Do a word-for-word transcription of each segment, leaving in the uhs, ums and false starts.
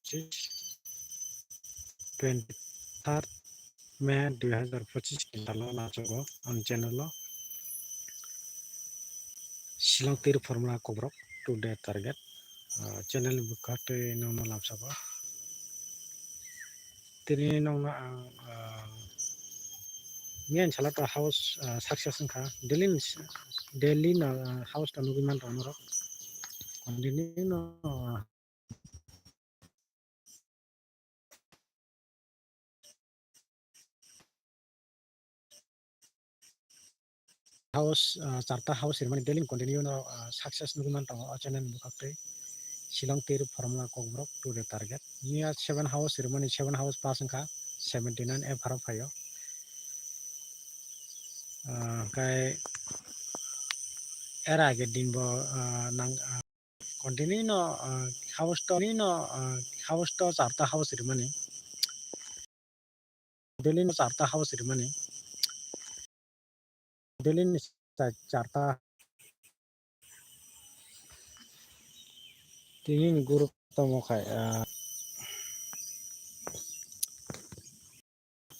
pachis, twenty third May dui hazar pachis ni salo nachugo ani channel o. Shillong Tir Formula Kokborok today target. Ah, channel ni bwkha tei nokno lamsao. Tini nokno ang, ah, miyani salo to house, ah, success wngkha. Daily ni, daily no, ah, house to nugwi mantong norok. Continue no, ah, house, ah, charta house rimani daily continue no, ah, success nugwi mantongo o channel ni bwkhak twi. Shillong Tir Formula Kokborok today target. Miya seven house rimani seven house pass wngkha, seventy nine F R O phaio. Ah, hwnkhe era age din bo, ah, nang, ah, continue no, ah, house to, no, ah, house to charta house rimani. Daily no charta house rimani. Daily ni cha-, charta. Tini ni group tamo khai, ah,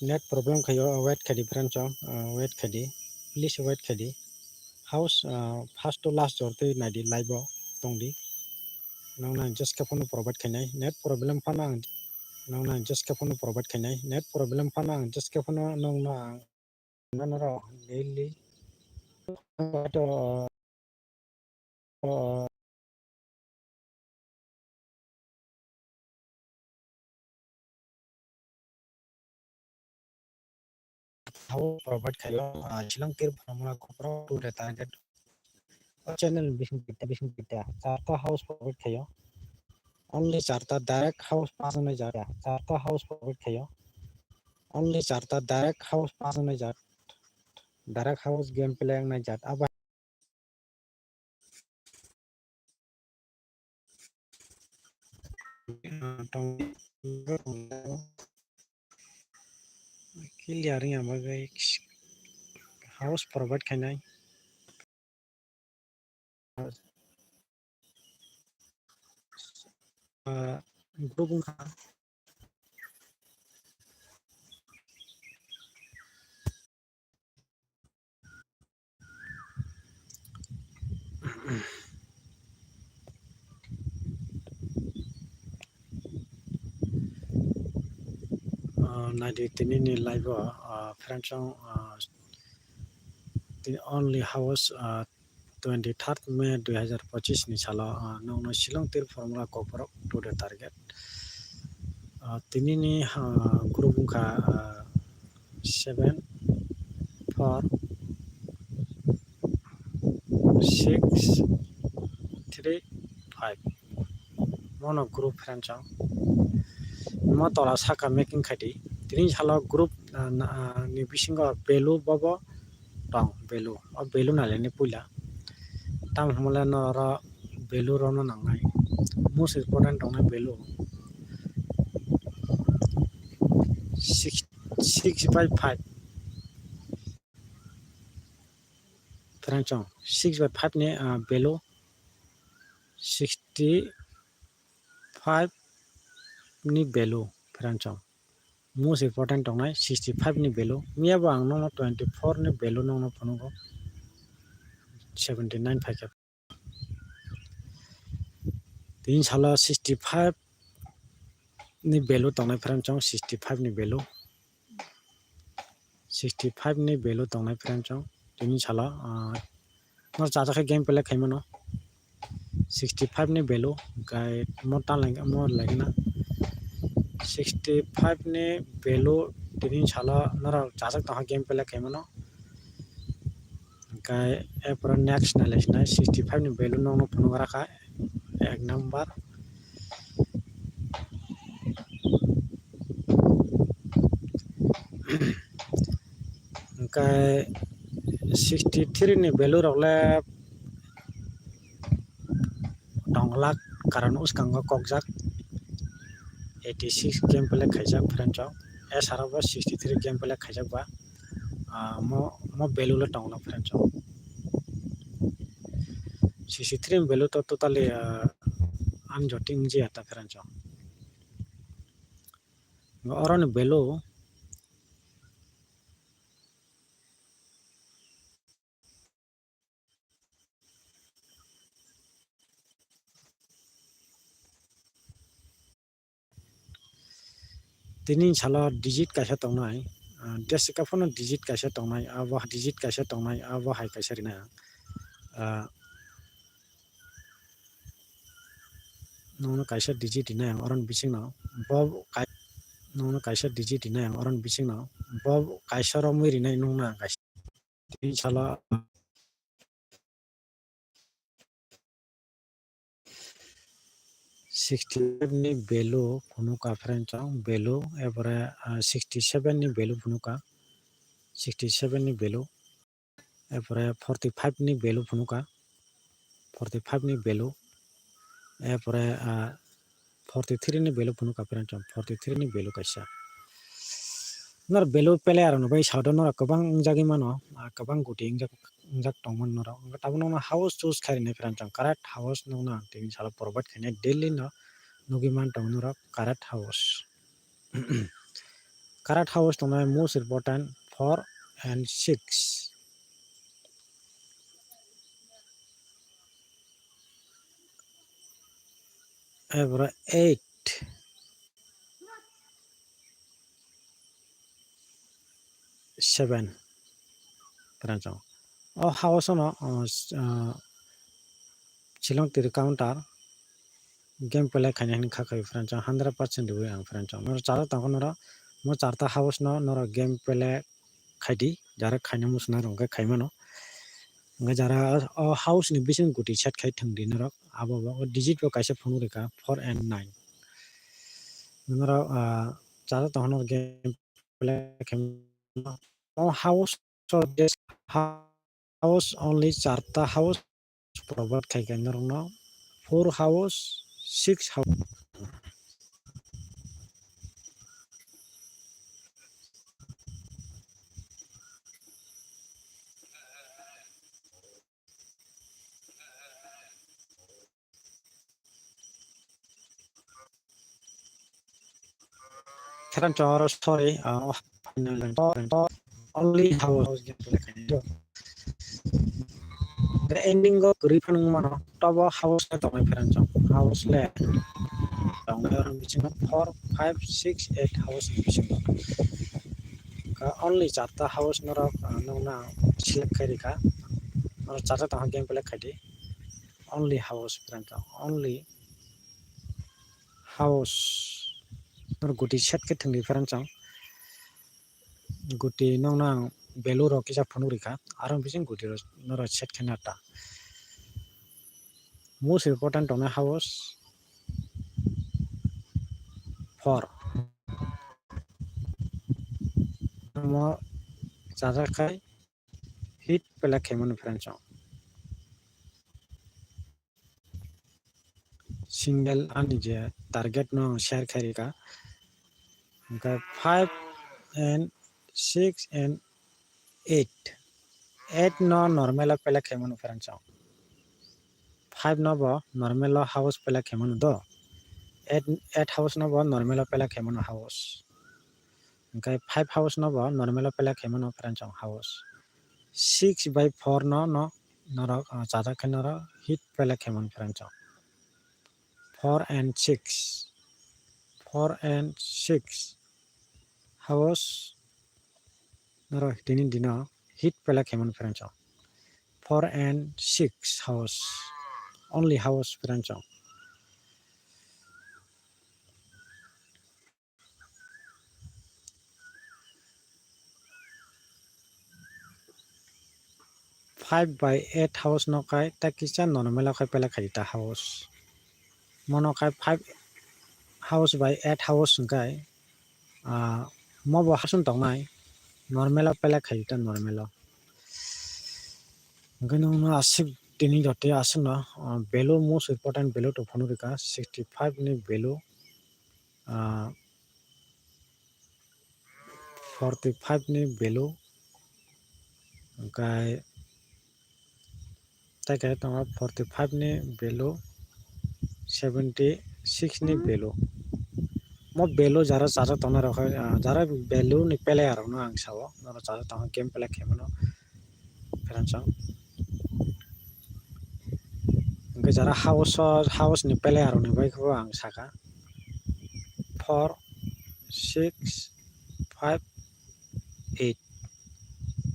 net problem khaio, wait khaidi friend chong, ah, wait khaidi, please wait khaidi. House, ah, first to last jor twi naidi live o tongdi. Nokno ang just khe phano provide khainai, net problem phano ang, nokno ang just khe phano provide khainai, net problem phano ang just khe phano nokno ang, nokno rok daily. House provide khaio, ah, Shillong Tir Formula Kokborok today target. O channel bising kita, bising kita. Charta house provide khaio. Only charta direct house pass wngnai jat. Charta house provide khaio. Only charta direct house pass wngnai jat. Direct house gameplay wngnai jat. Abo clear wngya bagwi house provide khainai. Ah, group wngkha. Ah, naidi tini ni live o, ah, friends, ah, the only house, ah, twenty third May dui hazar pachis ni salo, ah, nokno Shillong Tir Formula Kokborok today target. Ah, tini ni, ah, group wngkha, ah, seven four six three five. Mono group friends chong. Mo tola saka making khaidi. Tini salo group, ah, na, ah, ni bisingo value bobo tong value. O value nalaini puila. Tam hwnmale no oro value rono nangnai. Most important tongnai value. Six, six by five. Friends chong, six by five ni, ah, value sixty five ni value, friends chong. Most important tongnai sixty five ni value. Miya bo ang nokno twenty four ni value nokno phunukgo, seventy nine phaikha. Tini salo sixty five ni value tongnai, friends chong, sixty five ni value. Sixty five ni value tongnai, friends chong. Tini salo, ah, no chajak khe game play khaimano. Sixty five ni value, hwnkhe mo ta lai, mo lai na. Sixty five ni value tini salo norok chajak tongkha game play khaimano. Hwnkhe, eh, pore next nai lai sinai, sixty five ni value nokno phunuk rakha, ek number. Hwnkhe, sixty three ni value rok le tong glak, karon uskango kokjak, eighty six game play khaijak, friends chong. S R O bo sixty three game play khaijak ba, ah, mo, mo value le tong glak, friends chong. Sixty three ni value to totally, ah, ani joti wngya ta, friends chong. Oroni value tini salo digit kaisa tongnai, ah, desika phano digit kaisa tongnai, abo digit kaisa tongnai, abo hai kaisa rinai ang. Ah, nono kaisa digit rinai ang, oroni bisingno bo kai-, nono kaisa digit rinai ang, oroni bisingno bo kaisa romwi rinai nungna ang kaisa. Tini salo sixty five ni value phunukha friend chong, value, epore, ah, sixty seven ni value phunukha, sixty seven ni value, epore forty five ni value phunukha, forty five ni value, epore, ah, forty three ni value phunukha friend chong, forty three ni value kaisa. Nor value pele aro no bai sado nor kwbang wngjagwi mano, ah, kwbang guti wngjak, wngjak tongmani norok. Tabuk no house choose khairina friend chong, correct house no na tini salo provide khainai daily no nugwi man tongo norok correct house. Correct house tongnai most important four and six. Epore eight, seven. Friend chong. O house no, uh, s-, uh, Shillong tiri counter game play khaina hini kha khai friend chong, hundred percent riwi ang friend chong. Noro chara tongkha noro mo charta house no noro game play khaidi, jara khaina muchunai rok hwnkhe khaimano. Hwnkhe jara o house ni bising guti set khai thwngdi norok, abo bo o digit bo kaisa phunuk rikha four and nine. Norok, ah, chara tongkha noro game play khaimano. O house, so this house only charta house provide khai kha norokno, four house, six house. Friend chong oro sorry, ah, only house. The ending o kwrwi phano wngmano tobo house le tongnai friend chong, house le tongnai oro bisingo four, five, six, eight house ni bisingo. Ka only charta house norok, ah, nokna select khai rikha. Oro charta tongkha game play khaidi. Only house friend chong, only house. Nor guti set khe thwngdi friend chong. Guti nokno ang value rok kisa phunuk rikha, aro bising guti rok noro set khe nata. Most important tongnai house four. Mo chajak khai hit play khaimano friend chong. Single ani je target no ang share khai rikha. Hwnkhe five and six and eight. Eight no normal o play khaimano friend chong. Five no bo normal o house play khaimano do. Eight, eight house no bo normal o play khaimano house. Hwnkhe five house no bo normal o play khaimano friend chong house. Six by four no, no, norok, ah, chajak khe norok hit play khaimano friend chong. Four and six. Four and six. House norok tini dino hit play khaimano friend chong. Four and six house. Only house friend chong. Five by eight house no khai ta kisa normal o khai play khai ta house. Mono khai five house by eight house hwnkhe, ah, mo bo house wng tongnai normal o play khai ta normal o. Hwnkhe nwng no aswk tini jotoi aswk no, ah, value most important value to phunuk rikha sixty five ni value. Ah, forty five ni value, hwnkhe tei khe tongo forty five ni value, seventy six ni value. mo value jara charjak tongnai rok hai, ah, jara value ni player rok no ang sao, norok charjak tongkha game play khaimano, friends rok. Hwnkhe jara house o, house ni player rok ni bai khe bo ang sakha four, six, five, eight.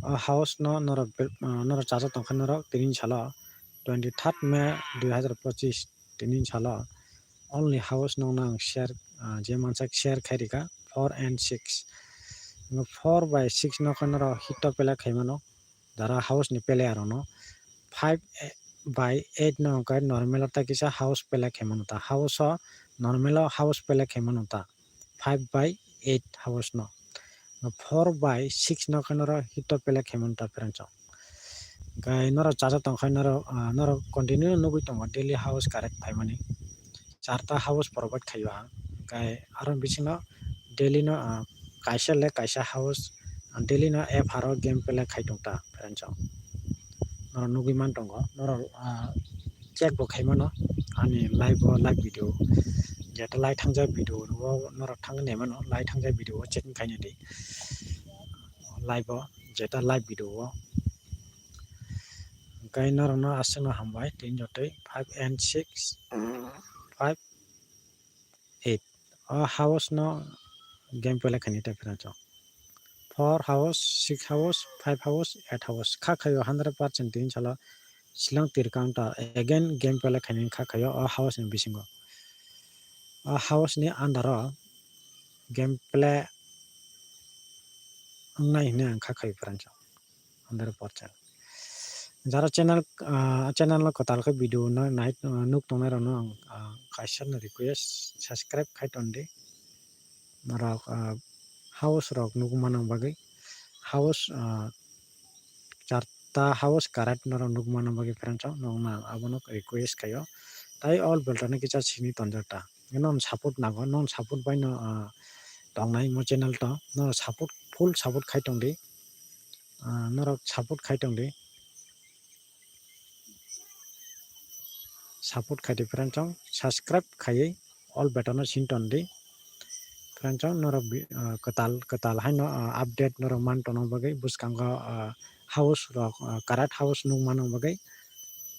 O house no norok be-, ah, norok charjak tongkha norok tini salo twenty third May dui hazar pochisni tini salo only house nokno ang share, ah, je mansak share khai rikha four and six. Four by six no khe norok hit o play khaimano, jara house ni player rok no. Five by eight no hwnkhe normal o ta kisa house play khaimano ta, house o normal o house play khaimano ta, five by eight house no. Four by six no khe norok hit o play khaimano ta, friends rok. Hwnkhe norok charjak tongkha norok, ah, norok continue nugwi tongo daily house correct phaimani. Charta house provide khaio ang. Hwnkhe aro bisingo daily no, ah, kaisa le kaisa house, ah, daily no F R o game play khai tongta, friends rok. Norok nugwi man tongo, norok, ah, check bo khaimano ani live o, live video, jeta live thangjak video o norok thangwi naimano, live thangjak video o check khaina di. Live o, jeta live video o. Hwnkhe norokno aswkno hambai tini jotoi five and six, five, eight. O house no game play khaini ta, friends rok. Four house, six house, five house, eight house. Kha khaio hundred percent tini salo Shillong Tir Counter again game play khaini kha khaio o house ni bisingo. O house ni under o game play wngnai hwnwi ang kha khaio, friends rok. Hundred percent. Jara channel, ah, channel no kwtal khe video no nai, ah, nuk tongnai rok no ang, ah, kaisa no request subscribe khai ton di. Norok, ah, house rok nugwi manna bagwi house, ah, charta house correct norok nugwi manna bagwi, friends rok, norok no ang abono request khaio. Tai all belta no kisa sini tonjak ta. Non support nango, non support bai no, ah, tongnai mo channel to, no support, full support khai tong di. Ah, norok support khai tong di. Support khai di, friends rok, subscribe khaiwi all button no sin ton di. Friends rok, norok bi-, ah, kwtal, kwtal haino, ah, update norok man tongna bagwi bwskango, ah, house rok, ah, karat house nukmano bagwi.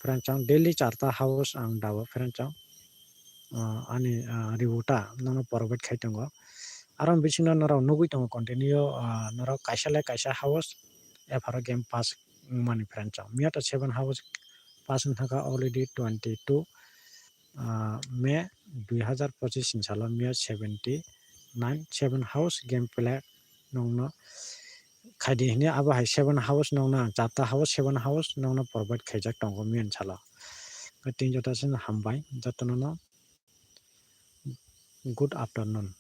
Friends rok, daily charta house ang dao, friends rok. Ah, ani, ah, riuta nono provide khai tongo. Aro bisingo norok nugwi tongo continue, ah, norok kaisa le kaisa house F R o game pass wngmani, friends rok. Miya to seven house pass wngkha already twenty two, ah, May dui hazar pochisni salo miya seventy nine, seven house game play nokno khaidi hwnwi abo hai seven house nokno ang charta house, seven house nokno provide khaijak tongo miya ni salo. Tini joto sino hambai jotono no. Good afternoon.